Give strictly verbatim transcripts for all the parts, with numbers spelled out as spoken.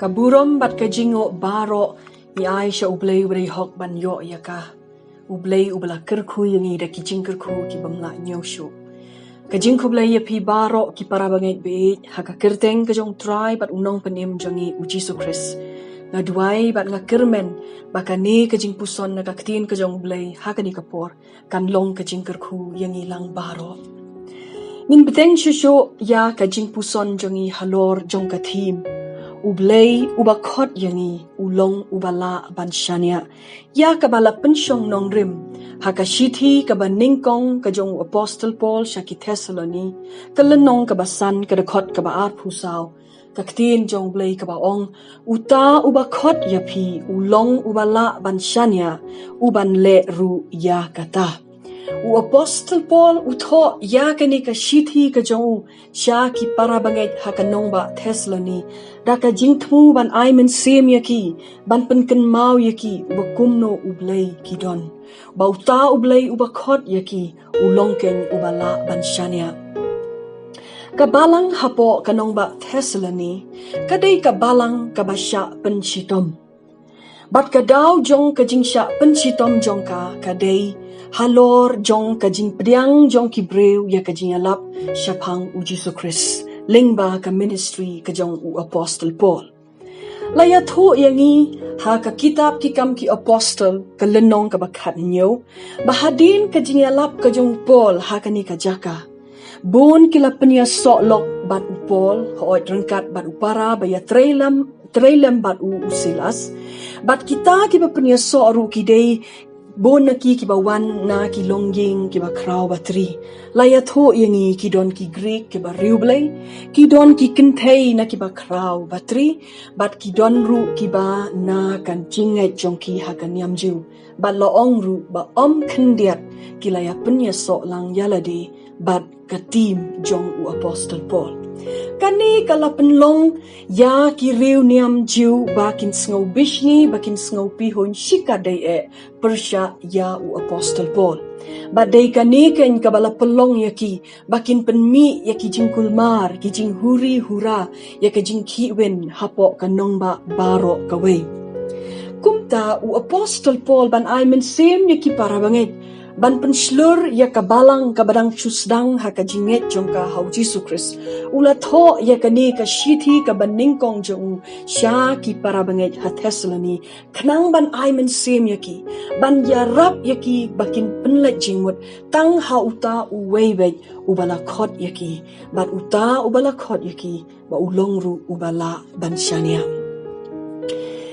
Ka burom bad ka jingngoh baroh ngi ai sha U Blei uba dei hok ban ïoh ïa ka. U Blei uba la kyrkhu ïa ngi da ki jingkyrkhu ki bym lah ñiew shuh. Ka jingkhublei ïa phi baroh ki para bangeit baieit ha ka kyrteng ka jong U Trai bad U Nongpynim jong ngi U Jisu Khrist. Nga duwai bad nga kyrmen ba kane ka jingpuson na ka ktien ka jong U Blei ha kane ka por kan long ka jingkyrkhu ïa ngi lang baroh. Ngin bteng shuh shuh ïa ka jingpuson jong ngi halor jong ka theme U Blei uba khot ïa ngi u long uba lah ban shaniah, ïa kaba la pynshong nongrim ha ka shithi kaba nyngkong ka jong u Apostol Paul sha ki Thessaloni, ka lynnong kaba san, ka dkhot kaba arphew saw. Ka ktien jong U Blei kaba ong, uta uba khot ïa phi u long uba lah ban shaniah, u ban leh ruh ïa kata. U Apostol Paul u thoh ïa kane ka shithi ka jong u sha ki para bangeit ha ka nongbah Thessaloni da ka jingthmu ban ai mynsiem ïa ki, ban pynkynmaw ïa ki ba kumno U Blei ki don, ba uta U Blei uba khot ïa ki u long keiñ uba lah ban shaniah. Ka balang hapoh ka nongbah Thessaloni ka dei ka balang kaba shah pynshitom. Bad ka daw jong ka jingshah pynshitom jong ka ka dei halor jong ka jingpdiang jong ki briew ïa ka jingïalap shaphang U Jisu Khrist lyngba ka ministry ka jong u Apostol Paul. La ïathuh ïa ngi ha ka kitab Ki Kam ki Apostol ka lynnong kaba khathynñiew ba hadien ka jingïalap ka jong u Paul ha kane ka jaka, bun ki la pynïasoh lok bad u Paul, hooid ryngkat bad u para ba ïatrei lem, trei lem bad u, u Silas. Bad kita kiba pynïasoh ruh ki dei bun na ki kiba wan na ki longïing kiba khraw batri. La ïathuh ïa ngi ki don ki Grik kiba riewblei, ki don ki kynthei na kiba khraw batri, bad ki don ruh kiba na ka jingngeit jong ki ha ka niam Jiw. Bad la ong ruh ba ym khyndiat ki la ïa pynïasoh lang ïa lade bad ka team jong u Apostol Paul. Kane ka la pynlong ïa ki riew niam Jiw ba kin sngew bishni, ba kin sngew pihuiñ shikatdei eh pyrshah ïa u Apostol Paul. Bad dei kane keiñ kaba la pynlong ïa ki ba kin pynmih ïa ki jingkulmar, ki jinghuri hura ïa ka jingkhihwin hapoh ka nongbah baroh kawei. Kumta u Apostol Paul ban ai mynsiem ïa ki para bangeit ban pynshlur ïa ka balang kaba dang shu sdang ha ka jingngeit jong ka ha u Jisu Khrist, u la thoh ïa kane ka shithi kaba nyngkong jong u sha ki para bangeit ha Thessaloni, khnang ban ai mynsiem ïa ki ban ïarap ïa ki ba kin pynleit jingmut tang ha uta uwei beit uba la khot ïa ki, bad uta uba la khot ïa ki ba u long ruh uba lah ban shaniah.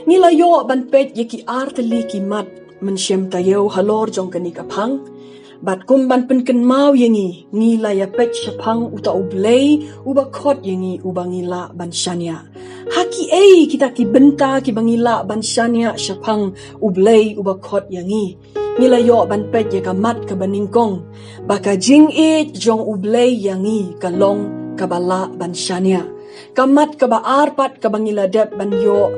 Ngi la ïoh ban peit ïa ki artylli ki mat mynsiem taïew halor jong kane ka phang. Bad kum ban pynkynmaw ïa ngi, ngi la ïa peit shaphang uta U Blei uba khot ïa ngi uba ngi lah ban shaniah. Ha kiei kita ki bynta kiba ngi lah ban shaniah shaphang U Blei uba khot ïa ngi? Ngi la ïoh ban peit ïa ka mat kaba nyngkong ba ka jingïeit jong U Blei ïa ngi ka long kaba lah ban shaniah. Ka mat kaba ar pat kaba ngi la dep ban ïoh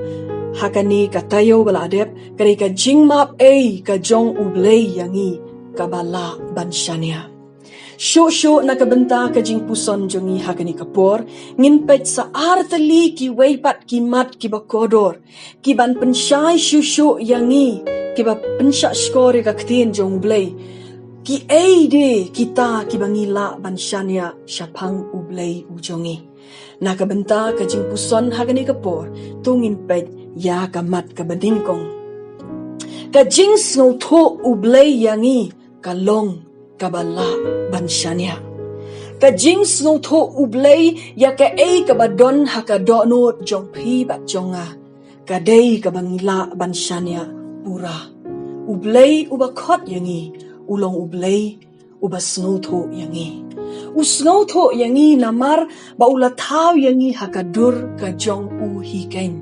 ha kane ka taïew ba la dep ka dei ka jingmap ei ka jong U Blei ïa ngi kaba lah ban shaniah. Shuh shuh na ka bynta ka jingpuson jong ngi ha kane ka por, ngin peit sa artylli kiwei pat ki mat kiba kordor, ki ban pynshai shuh shuh ïa ngi, kiba pynshah shkor ïa ka ktien jong U Blei. Kiei de kita kiba ngi lah ban shaniah shaphang U Blei u jong ngi? Na ka bynta ka jingpuson ha kane ka por, to ngin peit ïa ka mat kaba nyngkong. Ka jingsngewthuh U Blei ïa ngi ka long kaba lah ban shaniah. Ka jingsngewthuh U Blei ïa kaei kaba don ha ka dohnud jong phi bad jong nga ka dei kaba ngi lah ban shaniah pura. U Blei uba khot ïa ngi u long U Blei uba sngewthuh ïa ngi. U sngewthuh ïa ngi namar ba u la thaw ïa ngi ha ka dur ka jong u hi keiñ.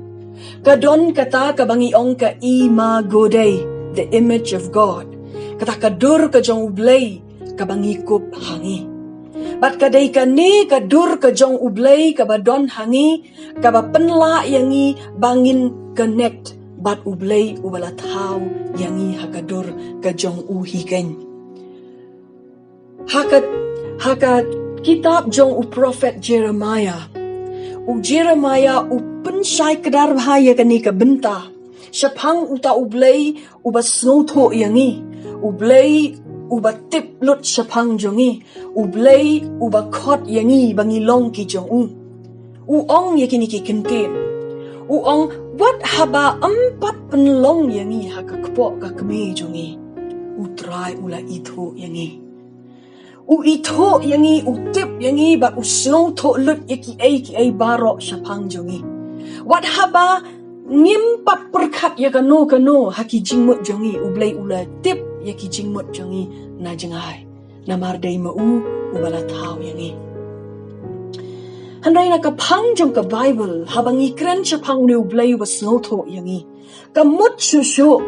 Ka don kata kaba ngi ong ka imago Dei, the image of God. Kata ka dur ka jong U Blei kaba ngi kup ha ngi. Bad ka dei kane ka dur ka jong U Blei kaba don ha ngi kaba pynlah ïa ngi ba ngin connect bad U Blei uba la thaw ïa ngi ha ka dur ka jong u hi keiñ. Ha ka, ha ka kitab jong u prophet Jeremiah, U Jeremiah u pynshai kdar bha ïa kane ka bynta shaphang uta U Blei uba sngewthuh ïa ngi, U Blei uba tip lut shaphang jong ngi, U Blei uba khot ïa ngi ba ngi long ki jong u. U ong ïa kine ki kyntien. U ong, wat haba ym pat pynlong ïa ngi ha ka kpoh ka kmie jong ngi, U Trai u la ithuh ïa ngi. U ithuh ïa ngi, u tip ïa ngi, bad u sngewthuh lut ïa kiei kiei baroh shaphang jong ngi. Wat haba ngim pat pyrkhat ïa kano kano ha ki jingmut jong ngi, U Blei u la tip ïa ki jingmut jong ngi na jngai. Namar dei ma u uba la thaw ïa ngi. Hynrei na ka phang jong ka Baibl, haba ngi kren shaphang une U Blei uba sngewthuh ïa ngi, ka mut shuh shuh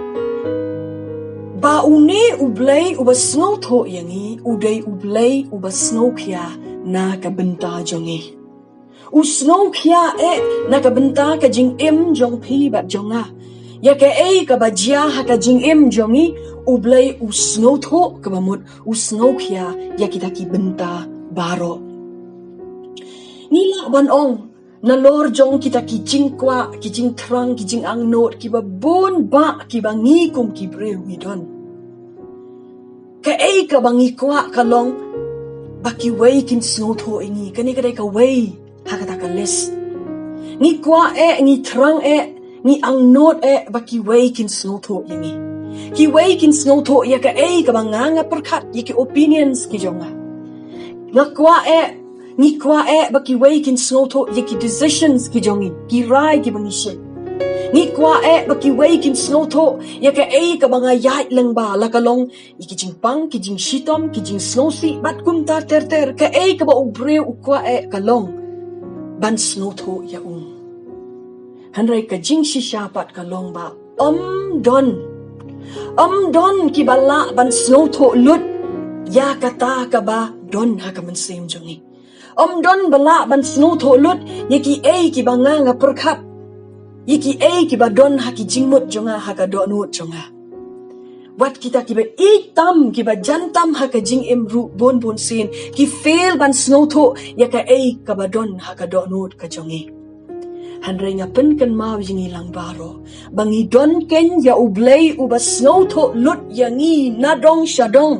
ba une U Blei uba sngewthuh ïa ngi u dei U Blei uba sngewkhia na ka bynta jong ngi. U sngewkhia eh na ka bynta ka jingim jong phi bad jong nga. Ïa kaei kaba jia ha ka jingim jong ngi, U Blei u sngewthuh, kaba mut u sngewkhia ïa kita ki bynta baroh. Ngi lah ban ong, nalor jong kita ki jingkwah, ki jingthrang, ki jingangnud kiba bun bah kiba ngi kum ki briew ngi don, kaei kaba ngi kwah ka long ba kiwei kin sngewthuh ïa ngi. Kane ka dei kawei ha kata ka list. Ngi kwah eh, ngi thrang eh, ngi angnud eh ba kiwei kin sngewthuh ïa ngi. Kiwei kin sngewthuh ïa kaei kaba nga nga pyrkhat, ïa ki opinions ki jong nga. Nga kwah eh, ngi kwah eh ba kiwei kin sngewthuh ïa ki decisions ki jong ngi, ki rai kiba ngi shim. Ngi kwah eh ba kiwei kin sngewthuh ïa kaei kaba nga ïaid lyngba, la ka long ïa ki jingpang, ki jingshitom, ki jingsngewsih bad kumta ter ter. Kaei kaba u briew u kwah eh ka long ban sngewthuh ïa u. Hynrei ka jingshisha pat ka long ba ym don, ym don kiba lah ban sngewthuh lut ïa kata kaba don ha ka mynsiem jong ngi. Ym don ba lah ban sngewthuh lut ïa kiei kiba nga nga pyrkhat, ïa kiei kiba don ha ki jingmut jong nga, ha ka dohnud jong nga. Wat kita kiba ïeit tam, kiba jan tam ha ka jingim ruh bun bun sien ki fail ban sngewthuh ïa kaei kaba don ha ka dohnud ka jong ngi. Hynrei nga pynkynmaw ïa ngi lang baroh ba ngi don keiñ ïa U Blei uba sngewthuh lut ïa ngi na dong sha dong.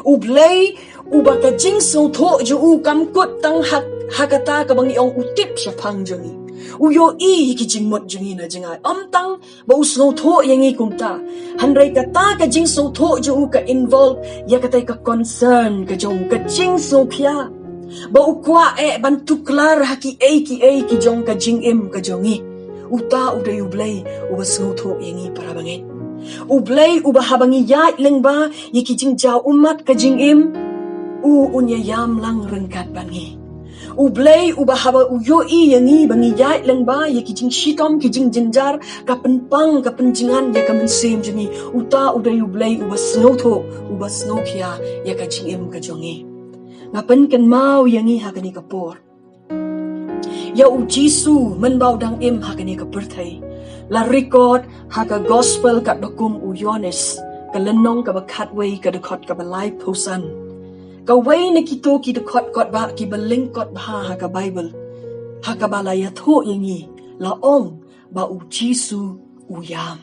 U Blei uba ka jingsngewthuh jong u kam kut tang ha, ha kata kaba ngi ong u tip shaphang jong ngi. U ïohi ïa ki jingmut jong ngi na jngai. Ym tang ba u sngewthuh ïa ngi kumta, hynrei kata ka jingsngewthuh jong u ka involve ïa kata ka concern ka jong u, ka jingsngewkhia. Ba u kwah eh ban tuklar ha kiei kiei ki jong ka jingim ka jong ngi. Uta u dei U Blei uba sngewthuh ïa ngi, para bangeit. U Blei uba haba ngi ïaid lyngba ïa ki jingjaw ummat ka jingim, u un ïa ïam lang ryngkat bad ngi. U Blei uba haba u ïohi ïa ngi ba ngi ïaid lyngba ïa ki jingshitom, ki jingjynjar, ka pynpang, ka pynjngan ïa ka mynsiem jong ngi, uta u dei U Blei uba sngewthuh, uba sngewkhia ïa ka jingim ka jong ngi. Nga pynkynmaw ïa ngi ha kane ka por, ïa U Jisu mynba u dang im ha kane ka pyrthei, la record ha ka Gospel katba kum u Ïoannis, ka lynnong kaba khatwei, ka dkhot kaba laiphew san. Kawei na kito ki dkhot kot ba kiba lyngkot bha ha ka Baibl, ha kaba la ïathuh ïa ngi, la ong ba U Jisu u ïam.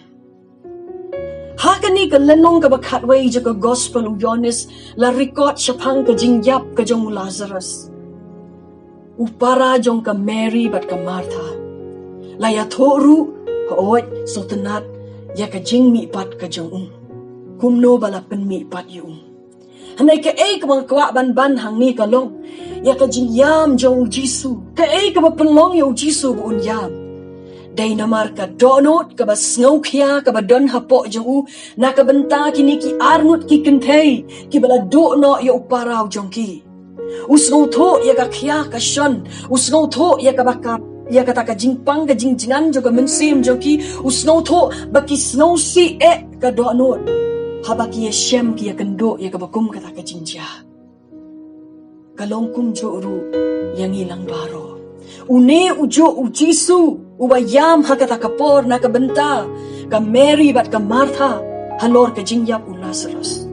Ha kane ka lynnong kaba khatwei jong ka Gospel u Ïoannis, la record shaphang ka jingïap ka jong u Lazarus, u para jong ka Mary bad ka Martha. La ïathuh ruh, hooid, sngewtynnad, ïa ka jingmihpat ka jong u, kumno ba la pynmihpat ïa u. Hynrei kaei kaba nga kwah ban ban hangne ka long ïa ka jingïam jong U Jisu. Kaei kaba pynlong ïa U Jisu ba un ïam? Dei namar ka dohnud kaba sngewkhia kaba don hapoh jong u na ka bynta kine ki arngut ki kynthei kiba la duh noh ïa u para u jong ki. U sngewthuh ïa ka khia ka shon, u sngewthuh ïa kaba ka, ïa kata ka jingpang ka jingjngan jong ka mynsiem jong ki, u sngewthuh ba ki sngewsih eh ka dohnud haba ki ïashem, ki ïakynduh ïa kaba kum kata ka jingjia. Ka long kumjuh ruh ïa ngi lang baroh. Une u juh U Jisu uba ïam ha kata ka por na ka bynta ka Mary bad ka Martha halor ka jingïap u Lazarus.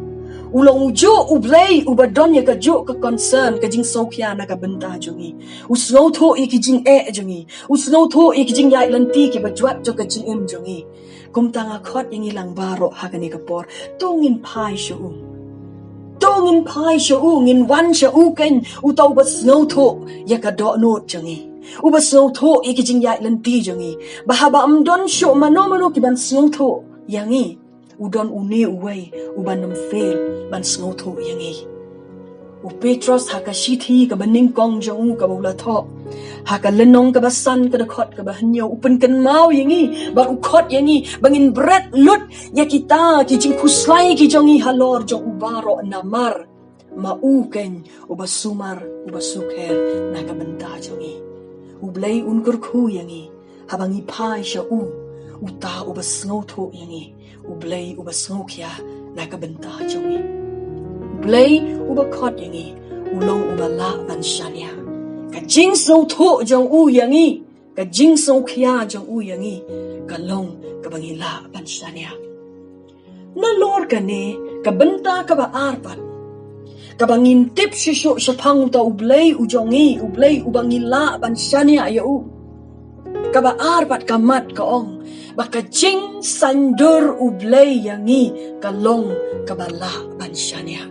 U long u juh U Blei uba don ïa ka juh ka concern, ka jingsngewkhia na ka bynta jong ngi. U sngewthuh ïa ki jingeh jong ngi. U sngewthuh ïa ki jingïaid lynti kiba jwat jong ka jingim jong ngi. Kumta nga khot ïa ngi lang baroh ha kane ka por, to ngin phai sha u. To ngin phai sha u, ngin wan sha u, keiñ uta uba sngewthuh ïa ka dohnud jong ngi, uba sngewthuh ïa ki jingïaid lynti jong ngi. Ba haba ym don shuh mano mano kiban sngewthuh ïa ngi, u don une uwei uban ym fail ban sngewthuh ïa ngi. U Petros ha ka shithi kaba nyngkong jong u kaba u la thoh, ha ka lynnong kaba san, ka dkhot kaba hynñiew, u pynkynmaw ïa ngi bad u khot ïa ngi ba ngin bret lut ïa kita ki jingkhuslai ki jong ngi halor jong u baroh, namar ma u keiñ uba sumar, uba sukher na ka bynta jong ngi. U Blei un kyrkhu ïa ngi haba ngi phai sha u, uta uba sngewthuh ïa ngi, U Blei uba sngewkhia na ka bynta jong ngi. U Blei uba khot ïa ngi u long uba lah ban shaniah. Ka jingsngewthuh jong u ïa ngi, ka jingsngewkhia jong u ïa ngi, ka long kaba ngi lah ban shaniah. Nalor kane, ka bynta kaba ar pat, kaba ngin tip shisha shaphang uta U Blei u jong ngi, U Blei uba ngi lah ban shaniah ïa u, kaba ar pat ka mat ka ong ba ka jingsaiñdur U Blei ïa ngi ka long kaba lah ban shaniah.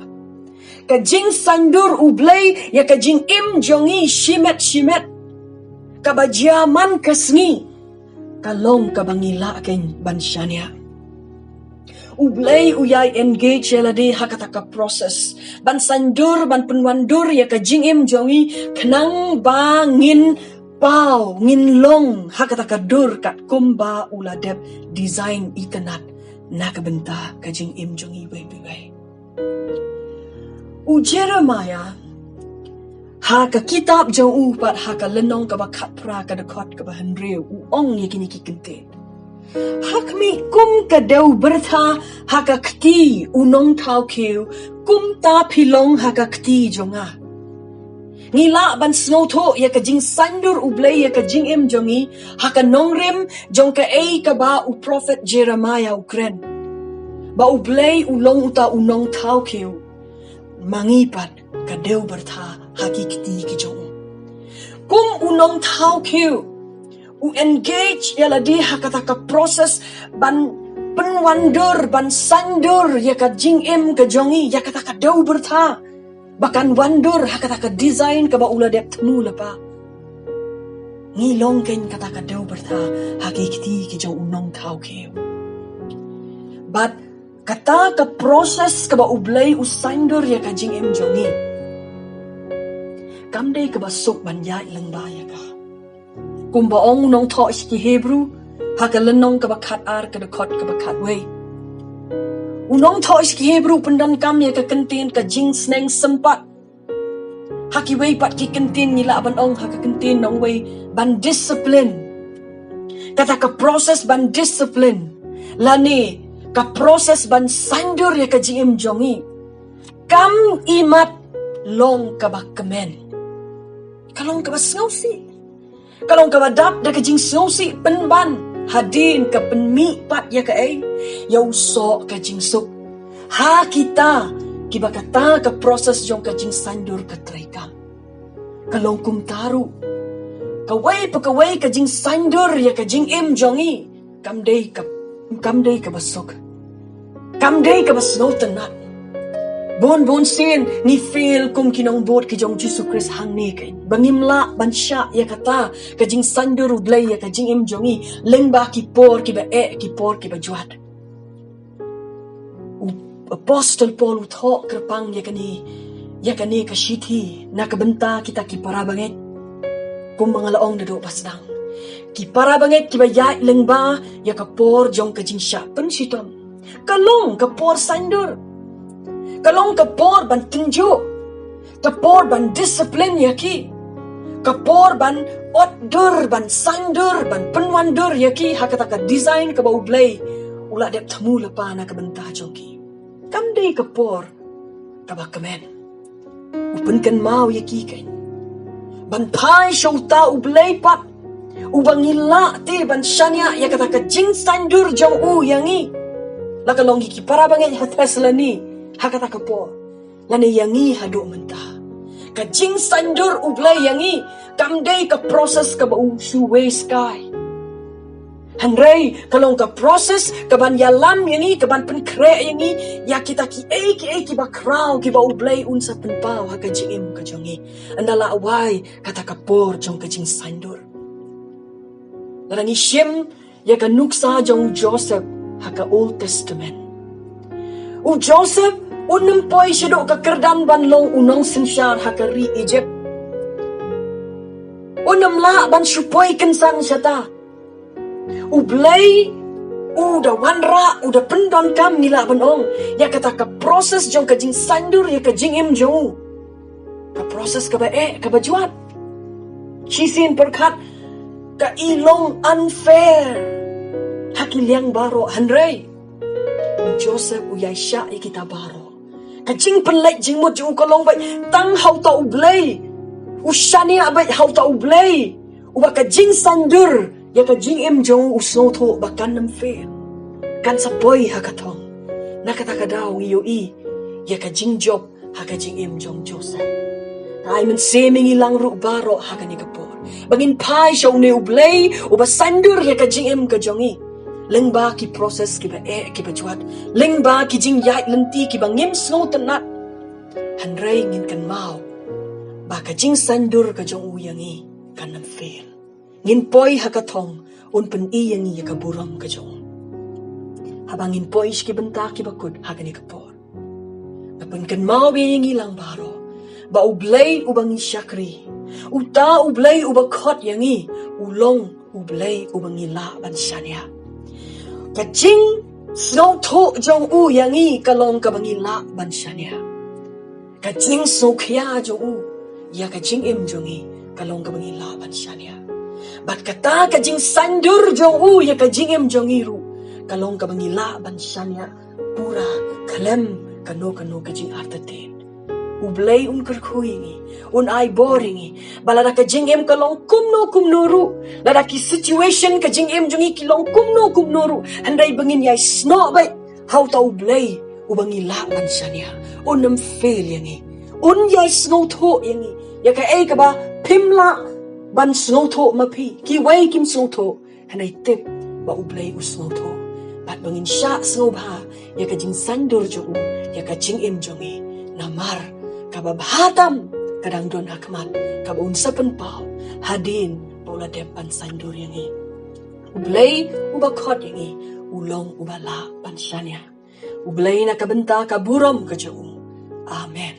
Ka jingsaiñdur U Blei ïa ka jingim jong ngi shimet shimet, kaba jia man ka sngi, ka long kaba ngi lah keiñ ban shaniah. U Blei u ïai engage ïa lade ha kata ka process ban saiñdur, ban pynwandur ïa ka jingim jong ngi, khnang ba ngin paw, ngin long ha kata ka dur katkum ba u la dep design itynnad na ka bynta ka jingim jong ngi iwei pa iwei. U Jeremiah ha ka kitab jong u pat, ha ka lynnong kaba khatphra, ka dkhot kaba hynriew, u ong ïa kine ki kyntien: Ha khmih, kum ka dew byrtha ha ka kti u nongthaw khiew, kumta phi long ha ka kti jong nga. Ngi lah ban sngewthuh ïa ka jingsaiñdur U Blei ïa ka jingim jong ngi ha ka nongrim jong kaei kaba u prophet Jeremiah u kren, ba U Blei u long uta u nongthaw khiew, ma ngi pat ka dew byrtha ha ki kti ki jong u. Kum u nongthaw khiew, u engage ïa lade ha kata ka process ban pynwandur, ban saiñdur ïa ka jingim ka jong ngi, ïa kata ka dew byrtha ba kan wandur ha kata ka design kaba u la dep thmu lypa. Ngi long keiñ kata ka dew byrtha ha ki kti ki jong u nongthaw khiew. Bad kata ka process kaba U Blei u saiñdur ïa ka jingim jong ngi, kam dei kaba suk ban ïaid lyngba ïa ka. Kumba ong u nongthoh sha ki Hebru ha ka lynnong kaba khatar, ka dkhot kaba khatwei, u nongthoh sha ki Hebru u pyndonkam ïa ka kyntien ka jingsneng sympat. Ha kiwei pat ki kyntien ngi lah ban ong ha ka kyntien nongwei ban discipline. Kata ka process ban discipline, lane ka process ban saiñdur ïa ka jingim jong ngi, kam imat long kaba kmen. Ka long kaba sngewsih. Ka long kaba dap da ka jingsngewsih pynban hadien ka pynmih pat ïa kaei, ïa u soh ka jingsuk. Ha kita kiba kata ka process jong ka jingsaiñdur ka treikam. Ka long kumta ruh, kawei pa kawei ka jingsaiñdur ïa ka jingim jong ngi, kam dei ka, kam dei kaba suk, kam dei kaba sngewtynnad. Bun bun sien ngi feel kum ki nongbud ki jong Jisu Khrist hangne keiñ, ba ngim lah ban shah ïa kata ka jingsaiñdur U Blei ïa ka jingim jong ngi lyngba ki por kiba eh, ki por kiba jwat. U Apostol Paul u thoh kyrpang ïa kane, ïa kane ka shithi na ka bynta kita ki para bangeit. Kumba nga la ong naduh ba sdang, ki para bangeit kiba ïaid lyngba ïa ka por jong ka jingshah pynshitom, ka long ka por saiñdur, ka long ka por ban tynjuh, ka por ban discipline ïa ki, ka por ban otdur, ban saiñdur, ban pynwandur ïa ki ha kata ka design kaba U Blei u la dep thmu lypa na ka bynta jong ki. Kam dei ka por kaba kmen. U pynkynmaw ïa ki keiñ ban phai sha uta U Blei pat, uba ngi lah te ban shaniah ïa kata ka jingsaiñdur jong u ïa ngi. La ka long ïa ki para bangeit ha Thessaloni, Ha kata ka por, lane ïa ngi haduh mynta, ka jingsaiñdur U Blei ïa ngi kam dei ka process kaba u shu wei skai. Hynrei ka long ka process kaban ïalam ïa ngi, kaban pynkhreh ïa ngi ïa kita kiei kiei kiba khraw kiba U Blei un sa pynpaw ha ka jingim ka jong ngi. Ynda la wai kata ka por jong ka jingsaiñdur. Lada ngi shim ïa ka nuksa jong u Joseph ha ka Old Testament, u Joseph un ym poi shaduh ka kyrdan ban long u nongsynshar ha ka ri Egypt. Un ym lah ban shu poi kynsan shata. U Blei u da wanrah, u da pyndonkam, ngi lah ban ong, ïa kata ka process jong ka jingsaiñdur ïa ka jingim jong u. Ka process kaba eh, kaba jwat. Shisien pyrkhat ka i long unfair ha ki liang baroh, hynrei u Joseph u ïaishah ïa kita baroh. Ka jingpynleit jingmut jong u ka long beit tang ha uta U Blei. U shaniah beit ha uta U Blei uba ka jingsaiñdur ïa ka jingim jong u, u sngewthuh ba kan ym fail, kan sa poi ha ka thong. Na kata ka daw ngi ïohi ïa ka jingjop ha ka jingim jong Joseph. Ai mynsiem ïa ngi lang ruh baroh ha kane ka por ba ngin phai sha une U Blei uba saiñdur ïa ka jingim ka jong ngi. Lyngba ki process kiba eh, kiba jwat, lyngba ki jingïaid lynti kiba ngim sngewtynnat, hynrei ngin kynmaw ba ka jingsaiñdur ka jong u ïa ngi kan ym fail. Ngin poi ha ka thong, un pyni ïa ngi ïa ka burom ka jong u. Haba ngin poi sha ki bynta kiba kut ha kane ka por, nga pynkynmaw ïa ngi lang baroh ba U Blei uba ngi shakri, uta U Blei uba khot ïa ngi, u long U Blei uba ngi lah ban shaniah. Ka jingsngewthuh jong u ïa ngi ka long kaba ngi lah ban shaniah. Ka jingsngewkhia jong u ïa ka jingim jong ngi ka long kaba ngi lah ban shaniah. Bad kata ka jingsaiñdur jong u ïa ka jingim jong ngi ruh ka long kaba ngi lah ban shaniah pura khlem kano kano ka jingartatien. U Blei un kyrkhu ïa ngi, un ai bor ïa ngi ba lada ka jingim ka long kumno kumno ruh, lada ki situation ka jingim jong ngi ki long kumno kumno ruh, hynrei ba ngin ïai snoh beit ha uta U Blei uba ngi lah ban shaniah. Un ym fail ïa ngi. Un ïai sngewthuh ïa ngi ïa kaei kaba phim lah ban sngewthuh ma phi, kiwei kim sngewthuh, hynrei tip ba U Blei u sngewthuh. Bad ba ngin shah sngewbha ïa ka jingsaiñdur jong u ïa ka jingim jong ngi, namar kaba bha tam ka dang don ha khmat kaba un sa pynpaw hadien ba u la dep ban saiñdur ïa ngi. U Blei uba khot ïa ngi u long uba lah ban shaniah. U Blei na ka bynta ka burom ka jong u. Amen.